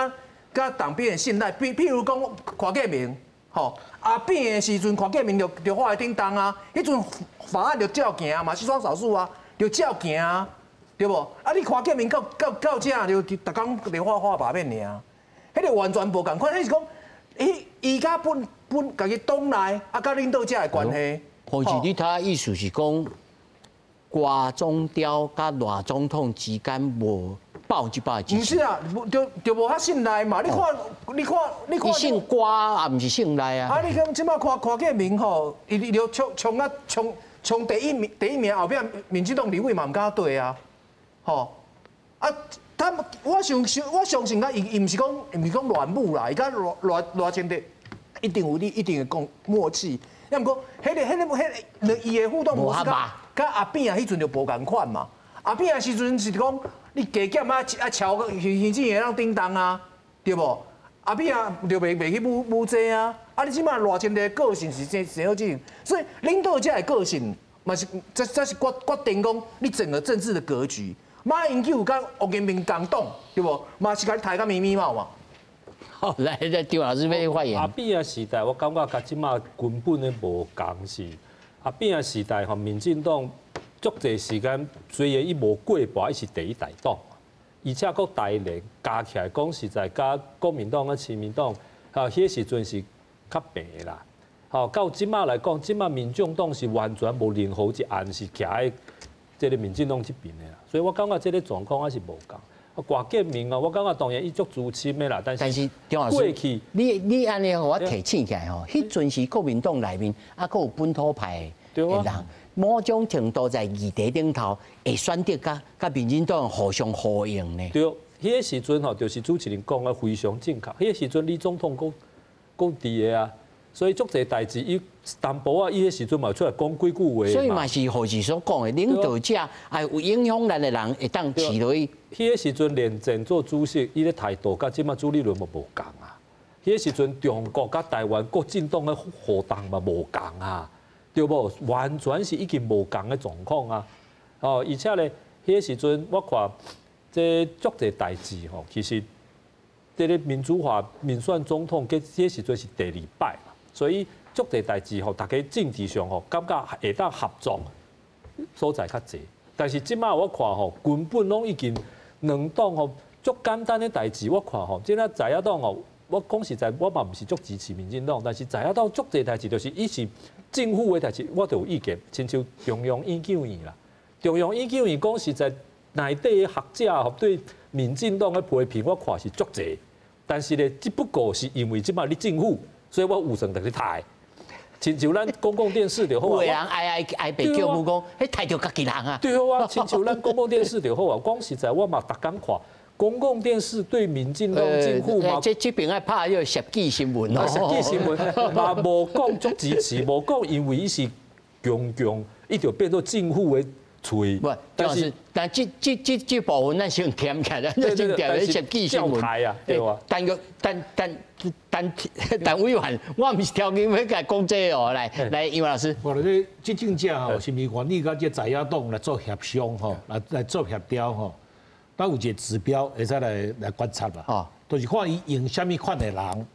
佮黨邊的信賴，譬如講柯建銘，吼，阿扁的時陣，柯建銘就話會頂動啊，彼陣法案就照行嘛，是雙少數啊，就照行啊，對無？啊，你柯建銘到這就逐工就畫罷免爾，彼個完全無仝款，彼是講，伊佮本家己黨內啊，佮領導者的關係。或是你他意思是講，郭總調佮賴總統之間無100%支持。毋是啊，就無遐信賴嘛。你看，伊姓郭也毋是姓賴啊。啊，你講這馬看柯建銘吼，伊就衝衝啊衝衝第一名，第一名後壁民進黨立委嘛毋敢對啊，吼啊，他我相信啊，伊毋是講亂舞啦，伊佮賴清德一定有你一定的講默契。抑毋過，彼個伊的互動模式，佮阿扁啊，彼陣就無仝款嘛。阿扁啊時陣是講，你加減啊啊喬行政會當頂動啊，對無？阿扁啊就袂去舞這啊。啊，你這馬賴清德個性是誠好進行，所以領導者的個性嘛是這是決定講你整個政治的格局。馬英九佮王金平仝黨，對無？嘛是共你刣甲密密麻嘛。好，來，張老師欲發言。阿扁的時代，我感覺佮這馬根本的無仝是。阿扁的時代，吼，民進黨足濟時間，雖然伊無過半，伊是第一大黨，而且閣台聯加起來講實在，佮國民黨佮親民黨，吼，彼時陣是較平的啦。吼，到這馬來講，這馬民眾黨是完全無任何一案是徛佇這个民進黨這邊的啦，所以我感覺這个狀況還是無仝。郭建銘啊，我感覺當然伊足資深的啦，但是過去你按呢，我提醒起來吼，彼陣時國民黨內面啊，閣有本土派的人，某種程度在議題頂頭會選擇佮民進黨互相呼應呢。對，彼个時陣吼，就是主持人講的非常正確。彼个時陣李總統閣閣佇的啊，所以足濟代誌，伊淡薄仔，伊彼時陣嘛出來講幾句話。所以嘛是何時所講的，領導者啊有影響力的人會當飼落去。彼个時陣連戰做主席，伊的態度佮這馬朱立倫嘛無仝啊。彼个時陣中國佮台灣國進黨的互動嘛無仝啊，對無？完全是已經無仝的狀況啊。哦，而且咧，彼个時陣我看這足濟代誌吼，其實這个民主化民選總統，彼個時陣是第二擺嘛，所以足濟代誌吼，大家政治上吼感覺會當合作所在較濟。但是這馬我看吼，根本攏已經兩黨吼足簡單的代誌，我看吼，這個在野黨吼，我講實在，我嘛毋是足支持民進黨，但是在野黨足濟代誌就是伊是政府的代誌，我就有意見，親像中央研究院啦，中央研究院講實在，內底的學者吼對民進黨的批評，我看是足濟，但是咧，只不過是因為這馬你政府，所以我有算著去刣。親像咱公共電視就好啊，有的人哀哀哀白叫母講，彼刣著家己人啊。對啊，親像咱公共電視就好啊。講實在，我嘛逐工看公共電視對民進黨政府嘛，這邊愛拍彼個攝記新聞哦。攝記新聞嘛無講足支持，無講因為伊是強強，伊就變做政府的喙。無，但這部分咱先添起來，咱先添咧攝記新聞。啊，對啊。但個但但但但委員，我毋是挑緊欲共講這個哦，來來，楊老師。我咧執政者吼，是毋是願意佮這在野黨來做協商吼，來做協調吼？咱有一個指標會使來觀察啦。哦，就是看伊用啥物款的人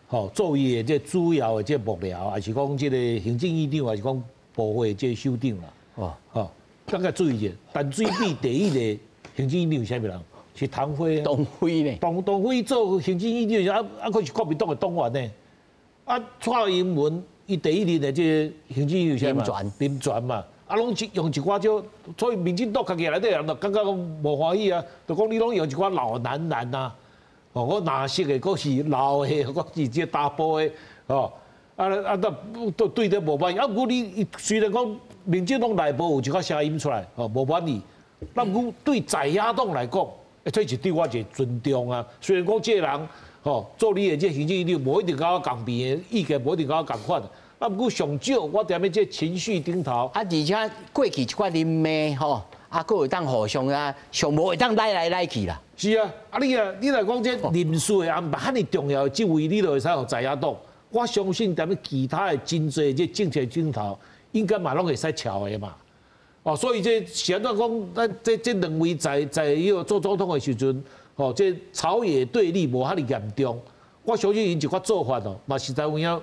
吼，做伊的這主要的這幕僚，還是講這個行政院長，還是講部會這首長啦。哦，吼，大家注意者，陳水扁第一个行政院長是啥物人？是唐飛。唐飛呢？唐飛做行政院長，啊，閣是國民黨的黨員呢。啊，蔡英文伊第一任的這個行政院長是啥物？林全嘛。啊，攏用一寡少，所以民進黨家己內底人就感覺講無歡喜啊，就講你攏用一寡老男人啊，哦，我藍色的，閣是老的，閣是這查埔的，哦，啊，都對這無滿意。啊，毋過你雖然講民進黨內部有一寡聲音出來，哦，無滿意，那毋過對在野黨來講，這是對我一個尊重啊。雖然講這個人，吼，做你的這行政院長，無一定佮我仝邊的意見，無一定佮我仝款。啊，毋過上少我踮咧這情緒頂頭。啊，而且過去一寡恁媽吼，啊，閣會當互相啊，上無會當來來來去啦。是啊，啊你啊，你若講這人事的安排，遐爾重要的職位，你就會使予在野黨。我相信踮咧其他的真濟這政策頂頭，應該嘛攏會使撨的嘛。哦，所以這是按怎講，咱這兩位在彼個做總統的時陣，吼，這朝野對立無遐爾嚴重。我相信𪜶一寡做法哦，嘛實在有影。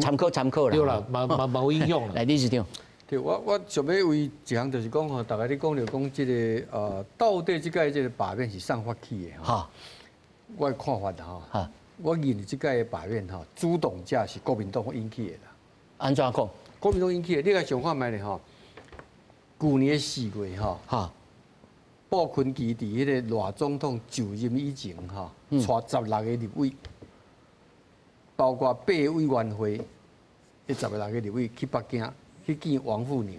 參考參考啦，對啦，嘛有影響啦。來，理事長。對，我想欲為一項就是講吼，大家咧講著講這個到底這屆這個罷免是誰發起的吼？我的看法啦吼，我認為這屆的罷免吼，主動者是國民黨引起的啦。按怎講？國民黨引起的，你來想看覓咧吼？舊年4月吼，傅崐萁佇彼個賴總統就任以前吼，帶16個立委，包括八個委員會，彼16個立委去北京去見王滬寧。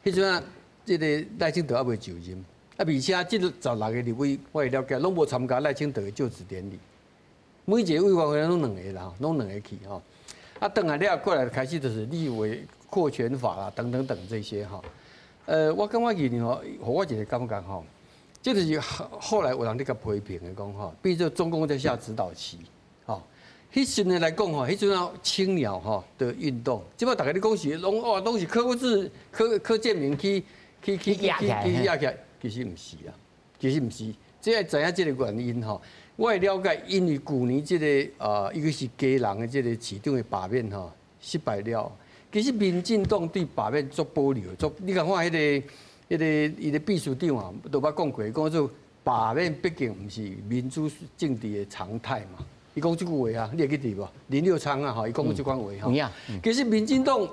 彼陣啊，這個賴清德猶未就任，啊，而且這16個立委，我會了解，攏無參加賴清德的就職典禮。每一個委員會攏兩個啦，攏兩個去吼。啊，轉來了過來開始就是立委擴權法啦，等等等這些吼。我感覺其實吼，予我一個感覺吼，這就是後來有人咧共批評的講吼，變做中共在下指導棋，吼。彼時陣來講吼，彼陣啊青鳥吼的運動，這擺大家咧講是攏哦，攏是柯志柯建銘去壓起來，其實毋是啊，其實毋是，這愛知影這個原因吼。我會了解，因為舊年這個一個是基隆的這個市長的罷免吼失敗了。其實民進黨對罷免足保留，足你看看彼個伊的秘書長啊，都捌講過，講做罷免畢竟毋是民主政治的常態嘛。伊講這句話啊，你會記得無？林右昌啊，吼，伊講過這款話吼。其實民進黨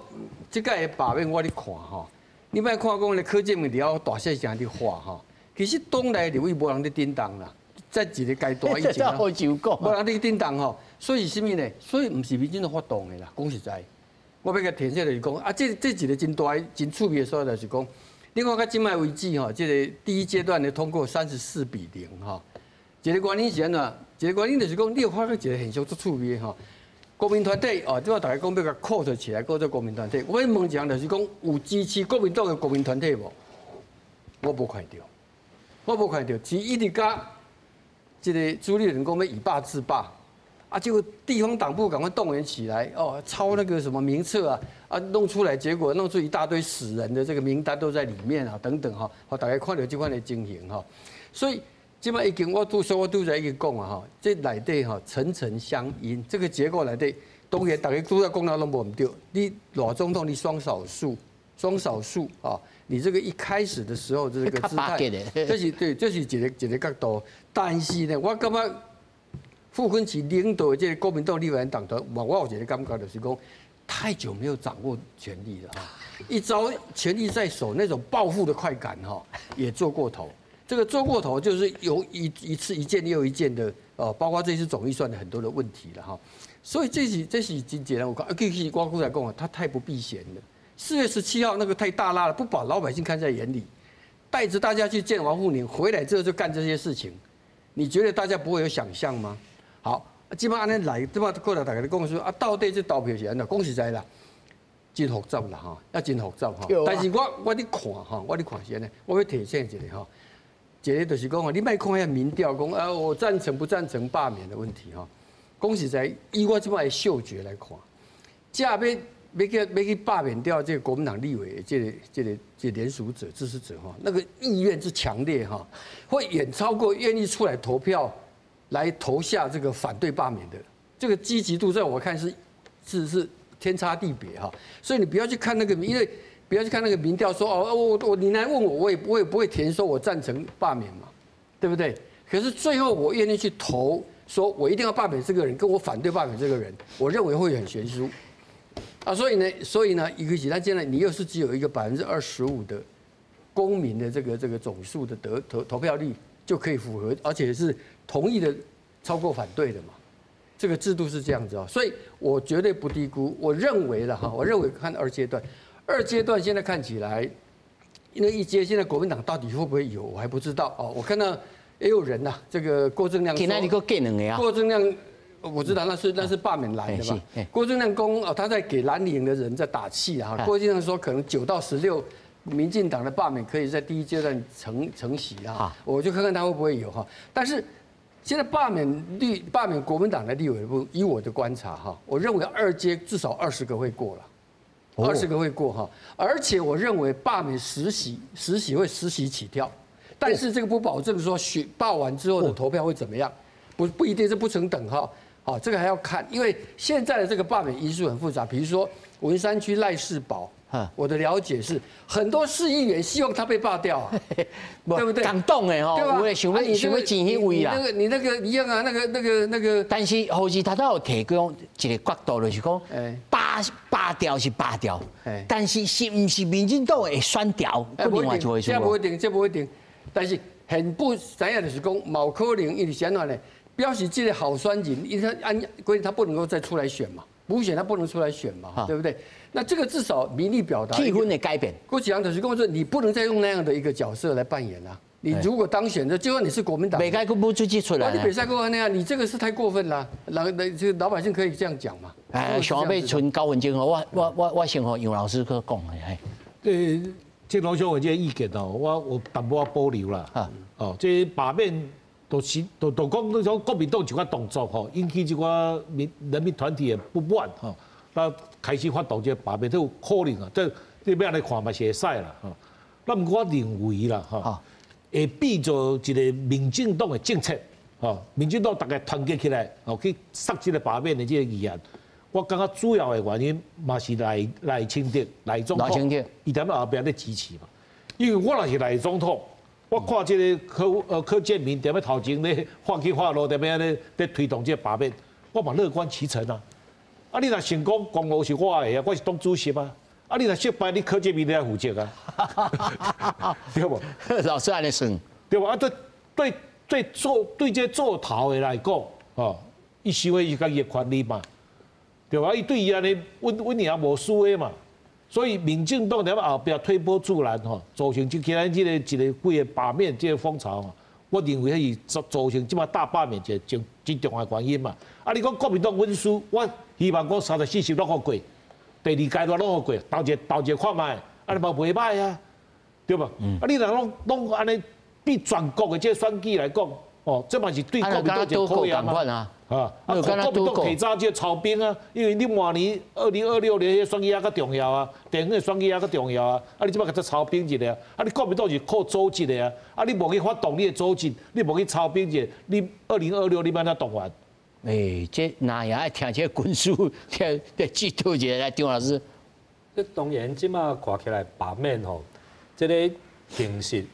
這屆的罷免，我咧看吼，你莫看講咧柯建銘佇遐大細聲佇喊吼，其實黨內立委無人咧振動啦，在一個階段以前啊，無人咧振動吼，所以是啥物呢？所以毋是民進黨發動的啦，講實在，我欲共提醒就是講啊，這一個真大、真趣味的所在就是講，你看到這擺為止吼，這個第一階段的通過34比0吼，一個原因是按怎？一個原因就是講，你有發覺一個現象足趣味的吼，國民團體哦，這擺大家講欲共扣起來，叫做國民團體。我欲問一項就是講，有支持國民黨的國民團體無？我無看著，我無看著，是一直佮這個朱立倫講欲以罷制罷，啊，結果地方黨部趕快動員起來，哦，抄那個什麼名冊啊，啊，弄出來，結果弄出一大堆死人的這個名單都在裡面啊，等等哈，好，大家看著這款的情形哈，所以。這擺已經我拄說，我拄才已經講啊吼，這內底吼層層相因，這個結構內底，當然大家拄才講了攏無毋對。你賴總統你雙少數，雙少數啊，你這個一開始的時候這個姿態，這是對，這是一個一個角度。但是呢，我感覺傅崐萁領導的這個國民黨立法院黨團，我有一個感覺就是講，太久沒有掌握權力了哈，一朝權力在手，那種報復的快感哈，也做過頭。這個做過頭就是有一次一件又一件的哦，包括這次總預算的很多的問題了哈，所以這是真簡單，我講，其實我剛才講啊，他太不避嫌了。4月17號那個太大剌了，不把老百姓看在眼裡，帶着大家去見王滬寧，回來之後就幹這些事情，你覺得大家不會有想象嗎？好，這擺按呢來，這擺過來大家講說啊，到底這投票是按怎？講實在啦，真複雜啦哈，也真複雜哈。但是我咧看哈，我咧看是按呢，我欲提醒一下哈。一個就是講你莫看遐民調，講啊，我贊成不贊成罷免的問題哈。講實在，以我這擺的嗅覺來看，這欲去罷免掉這個國民黨立委的這個聯署者支持者哈，那個意願之強烈哈，會遠超過願意出來投票來投下這個反對罷免的这个积极度，在我看是天差地别哈。所以你不要去看那个，因为不要去看那个民调说哦，我你来问我，我也不会填说我赞成罢免嘛，对不对？可是最后我愿意去投，说我一定要罢免这个人，跟我反对罢免这个人，我认为会很悬殊啊。所以呢，一个简单，现在你又是只有一个25%的公民的这个总数的得投投票率就可以符合，而且是同意的超过反对的嘛。这个制度是这样子啊，所以我绝对不低估。我认为了哈，我认为看二阶段，二阶段现在看起来，因为一阶现在国民党到底会不会有，我还不知道哦。我看到也有人呐，这个郭正亮，今仔日阁加两个啊。郭正亮，我知道那是罢免蓝的吧？郭正亮讲哦，他在给蓝营的人在打气啊。郭正亮说可能9到16，民进党的罢免可以在第一阶段成型啊。我就看看他会不会有哈。但是现在罢免率，罢免国民党的立委不，以我的观察哈，我认为二阶至少二十个会过了，二十个会过哈。而且我认为罢免十席，十席会十席起跳，但是这个不保证说选罢完之后的投票会怎么样，不一定是不成等号。好，这个还要看，因为现在的这个罢免因素很复杂，比如说文山区赖士葆，我的了解是很多市议员希望他被罢掉啊，对不对？感动的吼，对吧？有想欲想欲争彼位啦。你那个一样啊，那个。但是何时他都有提供一个角度，就是讲罢掉是罢掉，但是是毋是民进党会选掉？不一定，这不一定，这不一定。但是很不知影就是讲，有可能因为啥呢？表示这个候选人，因为他按规定他不能够再出来选嘛，补选他不能出来选嘛，对不对？那这个至少民意表达气氛的改变。郭启阳就是讲说，你不能再用那样的一个角色来扮演了。你如果当选的，就算你是国民党，袂使阁舞出去出来。你袂使阁那样，你这个是太过分了。那这老百姓可以这样讲嘛？哎，上欲賰九分钟哦，我先予杨老师去讲的。这这老兄的这个意见哦，我有淡薄仔保留啦。哦，这罢免。都是都讲那种国民党一寡动作吼，引起这寡人民团体的不满吼，那开始发动这个罢免，这有可能啊，这你欲按呢看嘛是会使啦吼。那毋过我认为啦吼，会变做一个民进党的政策，吼，民进党大家团结起来，哦，去杀这个罢免的这个议案。我感觉主要的原因嘛是赖清德赖总统，伊踮后壁咧支持嘛，因为我若是赖总统。我看这个柯建铭踮咧头前咧发起发落，踮咧咧推动这个罢免，我嘛乐观其成啊！啊，你若成功，功劳是我的啊，我是党主席啊！啊，你若失败，你柯建铭你来负责啊，对无？老师按呢算，对无？啊，对对对，做对这做头的来讲，哦，伊想的是家己的权利嘛，对吧？伊对伊按呢，阮赢无输的嘛。所以民进党伫后壁推波助澜吼，造成这今仔这个一个规个罢免这个风潮吼，我认为彼是造成这马大罢免一个真真重要的原因嘛。啊，你讲国民党稳输，我希望讲30、40拢予过，第二阶段拢予过，投一个看觅，啊，你嘛袂䆀啊，对无？啊，你若拢按呢，对全国的这个选举来讲，哦，这嘛是对国民党一个考验啊。啊，国民党提早这个操兵啊，因为你明年2026年彼选举犹较重要啊，地方的选举犹较重要啊，啊，你这摆共他操兵一下，啊，你国民党是靠组织的啊，啊，你无去发动你的组织，你无去操兵一下，你二零二六你欲按怎动员？哎，这哪也爱听这个军事，听这记录一下来，张老师。这当然，这马看起来罢免吼，这个形式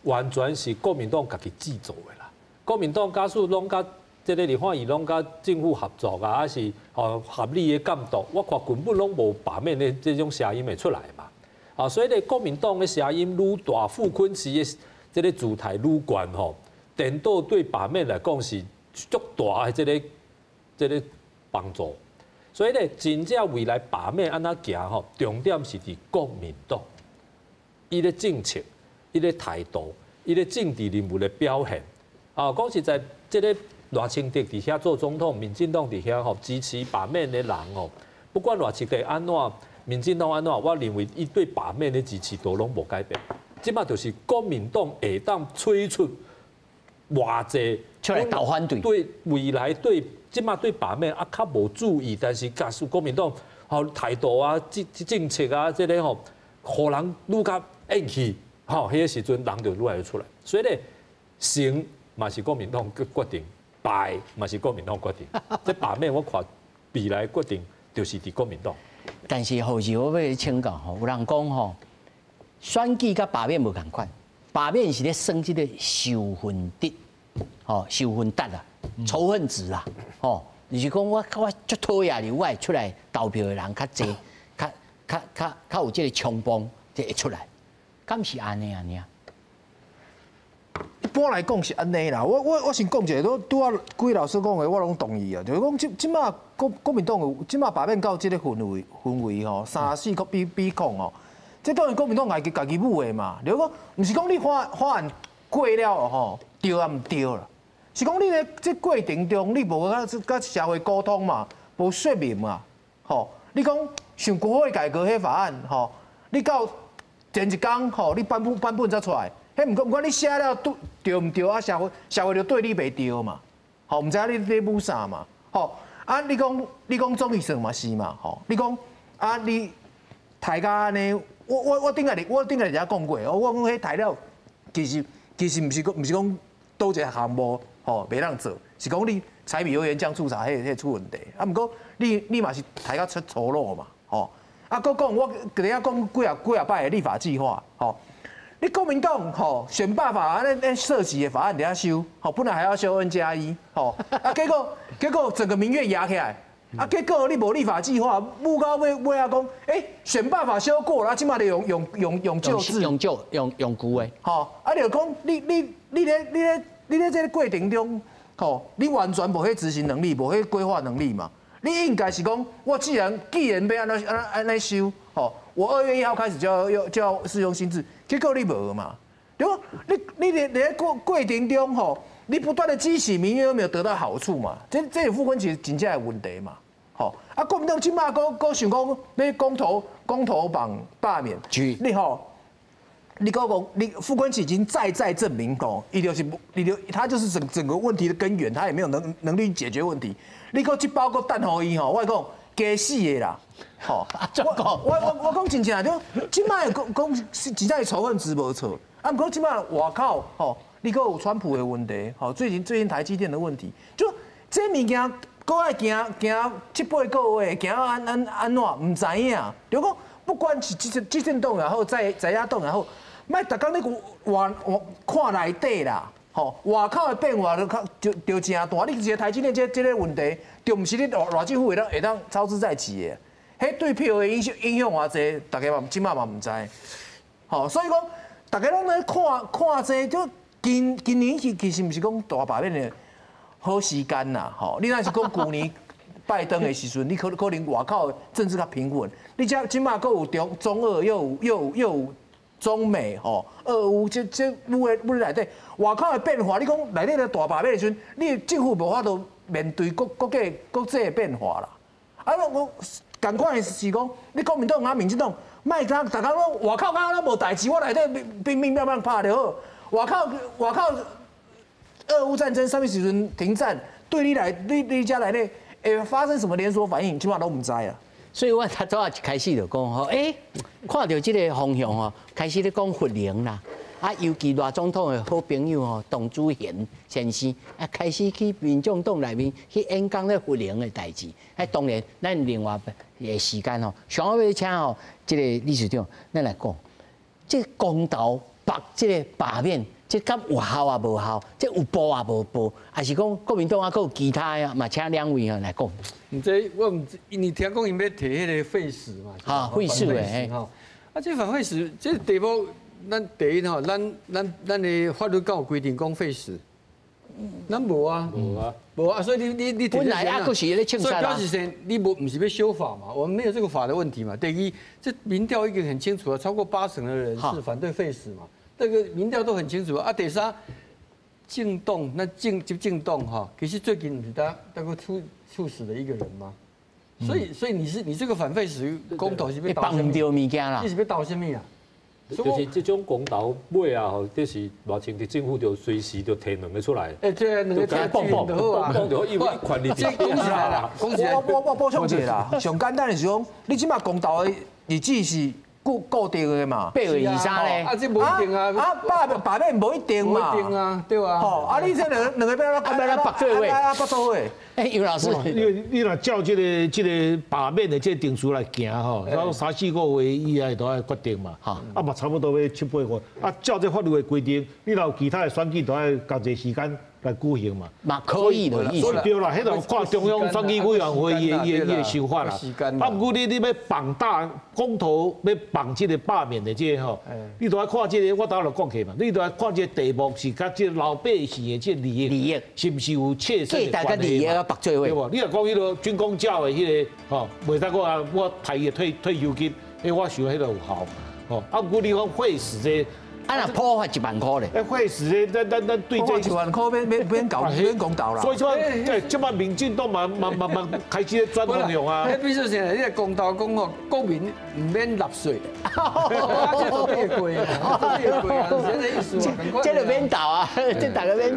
完全是国民党家己制造的啦。国民党假使拢佮这个立法院拢佮政府合作啊，还是吼合理的监督，我看根本拢无罢免的这种声音会出来嘛。啊，所以咧，国民党的声音愈大，傅昆萁的这个姿态愈悬吼，颠倒对罢免来讲是足大的这个帮助。所以咧，真正未来罢免按怎行吼，重点是伫国民党，伊的政策、伊的态度、伊的政治人物的表现。啊，讲实在，这个赖清德伫遐做总统，民进党伫遐吼支持罢免的人吼，不管赖清德按怎，民进党按怎，我认为伊对罢免的支持度拢无改变。这马就是国民党会当催出偌济出来投反对，对未来对这马对罢免啊较无注意，但是假使国民党吼态度啊、政策啊，这个吼，予人愈较厌弃，吼，彼个时阵人就愈来愈出来。所以咧，成嘛是国民党决定。败嘛是国民党决定。这罢免我看未来决定就是伫国民党。但是后续我欲请教吼，有人讲吼，选举佮罢免无仝款，罢免是咧算这个仇恨值，吼，仇恨值啊，仇恨值啊，吼，就是讲我足讨厌你，我会出来投票的人较济，较有这个冲动，就会出来，敢是按呢按呢？一般来讲是按呢啦，我先讲一下，拄仔几位老师讲的，我拢同意啊。就是讲这马国民党有这马罢免到这个氛围吼，三四个比比抗吼，这当然国民党家己舞的嘛。就是讲，毋是讲你法案过了吼，对啊毋对啦，是讲你咧这过程中你无佮社会沟通嘛，无说明嘛，吼。你讲像国会改革彼法案吼，你到前一工吼，你版本才出来。彼毋过毋管你写了对对毋对啊，社会就对你袂对嘛，吼，毋知影你咧舞啥嘛，吼啊！你讲总预算嘛是嘛，吼，你讲啊你刣甲按呢，我顶个日讲过，我讲彼刣了，其实毋是讲佗一个项目吼袂当做，是讲你柴米油盐酱醋茶彼出问题，啊，毋过你嘛是刣甲出粗鲁嘛，吼，啊，阁讲我伫遐讲几啊几啊摆的立法计划，吼。你国民党吼选罢法那涉及的法案伫遐修，吼本来还要修 N+1，吼啊结果整个民怨压起来，啊结果你无立法计划，舞到尾尾仔讲，欸选罢法修过了，这马就用旧制，用旧用旧的，吼啊就讲你咧这个过程中，吼你完全无彼执行能力，无彼规划能力嘛，你应该是讲，我既然欲按呢按呢修，吼。我2月1号开始就要适用新制，结果你无嘛？对不？你伫过程中吼，你不断的激起民怨，又没有得到好处嘛？这傅崐萁真正的问题嘛？吼啊！国民党这马阁想讲欲公投绑罢免，你吼，你阁讲你傅崐萁已经再再证明讲，伊就是伊就他就是整个问题的根源，他也没有能力解决问题。你阁这包阁等予伊吼，我讲加死的啦！吼，我讲真正，就这马讲讲是真正仇恨值无错，啊，毋过这马外口吼，你阁有川普的问题，吼，最近台积电的问题，就这物件阁爱行行七八个月，行按怎毋知影。就讲不管是执政党也好，在野党也好，莫逐工咧外外看内底啦，吼，外口的变化都较就真大。你一个台积电这个问题，就毋是你赖政府会当操之在己的。彼对票的影响偌济，大家嘛这马嘛毋知。吼，所以讲，大家拢咧看看这，就今年其实毋是讲大罢免的好时间啦，吼。你若是讲旧年拜登的时阵，你可能外口的政治较平稳。你这马阁有中俄，又有中美吼，俄乌这舞的舞内底，外口的变化，你讲内底的大罢免的时阵，你政府无法度面对国际的变化啦。啊，我仝款的是讲，你国民党啊、民进党，莫讲逐工拢外口敢若无代志，我内底乒乒乓乓拍就好。外口俄乌战争啥物时阵停战，对你来你遮内底会发生什么连锁反应，这马拢毋知啊。所以我头拄仔一开始就讲吼，欸，看著这个方向吼，开始咧讲核能啦，啊，尤其赖总统的好朋友吼，董祖贤先生啊，开始去民众党内面去演讲咧核能的代志。啊，当然，咱另外的时间吼，上后欲请吼，这个理事长，咱来讲，这公投绑这个罢免，这敢有效抑无效？这有报抑无报？抑是讲国民党犹阁有其他的嘛？请两位啊来讲。毋这我毋知，因为听讲𪜶欲提彼个废死嘛，啊，废死的吼。啊，这反废死，这题目，咱第一吼，咱的法律敢有规定讲废死？咱无啊，无啊，无啊，所以你本来啊，阁是咧唱所以表示说你无毋是欲修法嘛？我们没有这个法的问题嘛。第一，这民调已经很清楚了，超过8成的人是反对废死嘛。这个民调都很清楚啊。第三，政党那执政党哈，其实最近毋是大概处死了一个人吗？所以你这个反废死公投是欲投毋著物件啦？你是欲投啥物啊？就是这种公投尾啊，吼，就是赖清德政府就随时就提两个出来。欸，对，两个提蹦蹦就好啊，蹦就好，因为权力这讲起来啦，我补充一下啦，上简单的是讲，你这马公投的日子是固定的嘛。8月23咧。啊，這無一定啊。啊，罷免無一定嘛。無一定啊，對啊。吼，啊，你這兩個欲啊，欲來縛做伙。啊，縛做伙。欸，游老師，你若照這個罷免的這個程序來行吼，然後3、4個月以內都愛決定嘛。啊嘛差不多欲7、8月。啊，照這法律的規定，你若有其他的選舉，都愛仝一個時間來舉行嘛。嘛可以的意思。對啦，彼就看中央選舉委員會伊的想法啦。啊，毋過你欲綁大公投，欲綁這個罷免的這個吼，你都愛看這個，我頭就講起嘛，你都愛看這個題目是佮這個老百姓的這個利益，利益是毋是有切身的關係嘛？對無？你若講彼個軍公教的彼個吼，袂使講啊，我提伊的退休金，欸，我想彼個有效，吼。啊，毋過你講廢死這個。啊，若普發1萬塊咧？欸，廢死這，咱對這1萬塊免搞免公投啦。所以說，這擺民進黨嘛開始咧轉方向啊。彼比如說，你公投講吼，國民毋免納稅。啊，這都會過啊，這會過啊，是這個意思。這就免投啊，這逐家免。